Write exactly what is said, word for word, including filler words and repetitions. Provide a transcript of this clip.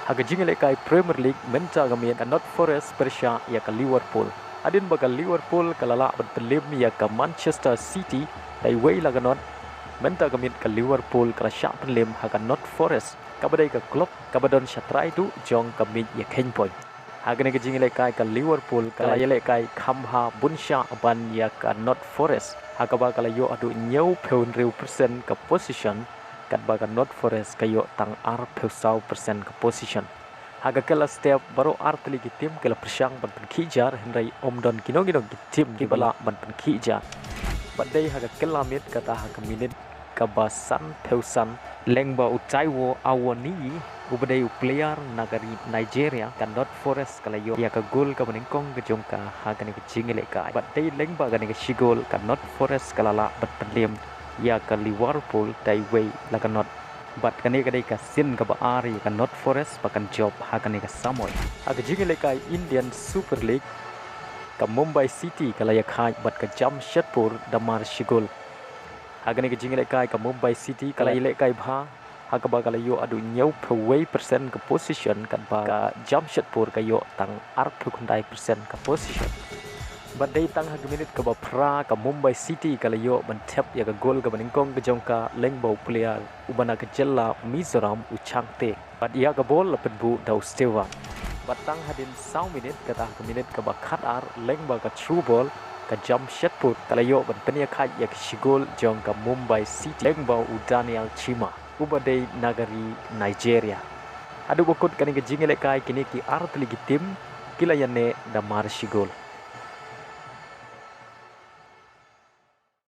Ha ka jingïalehkai Premier League mynta ka miet ka Nottingham Forest pyrshah ïa ka Liverpool. Hadien ba ka Liverpool ka la lah ban pynliem ïa ka Manchester City da iwei la ka not, mynta ka miet ka Liverpool ka la shah pynliem ha ka Nottingham Forest, kaba dei ka club kaba don sha trai duh jong ka miej ïakheiñ point. Ha kane ka jingïalehkai ka Liverpool ka la ïalehkai kham bha bun shah ban ïa ka Nottingham Forest, ha kaba ka la ïoh haduh hynñiewphew hynriew percent ka possession, katba ka Nottingham Forest ka ïoh tang arphew saw percent ka possession. Ha ka kylla step baroh artylli ki team ki la pyrshang ban pynkhih jar, hynrei ym don kino kino ki team kiba lah ban pynkhih jar. Bad dei ha ka kylla miet kata ha ka minit kaba sanphew san, lyngba u Taiwo Awoniyi, uba dei u player na ka ri Nigeria, ka Nottingham Forest ka la ïoh ïa ka gol kaba nyngkong ka jong ka ha kane ka jingïalehkai. Bad dei lyngba kane ka shi gol ka Nottingham Forest ka la lah ban pynliem ïa ka Liverpool da iwei la ka not. Bad kane ka dei ka sien kaba ar ïa ka Nottingham Forest ba kan jop ha kane ka samoi. Ha ka jingïalehkai Indian Super League, ka Mumbai City ka la ïakhaid bad ka Jamshedpur da mar shi gol. Ha kane ka jingïalehkai ka Mumbai City ka la ïalehkai bha, ha kaba ka la ïoh haduh hynñiewphew wei percent ka possession, katba ka Jamshedpur ka ïoh tang arphew khyndai percent ka possession. Bad dei tang ha ka minit kaba phra ka Mumbai City ka la ïoh ban thep ïa ka gol kaba nyngkong ka jong ka lyngba u player uba na ka jylla Mizoram, u Chhangte. Bad ïa ka bol la pynbuh da u Stewart. Bad tang hadien saw minit, kata ha ka minit kaba khatar, lyngba ka through ball, ka Jamshedpur ka la ïoh ban pynïakhaid ïa ka shi gol jong ka Mumbai City lyngba u Daniel Chima, uba dei na ka ri Nigeria. Haduh ba kut kane ka jingïalehkai kine ki artylli ki team ki la ïaneh da mar shi gol.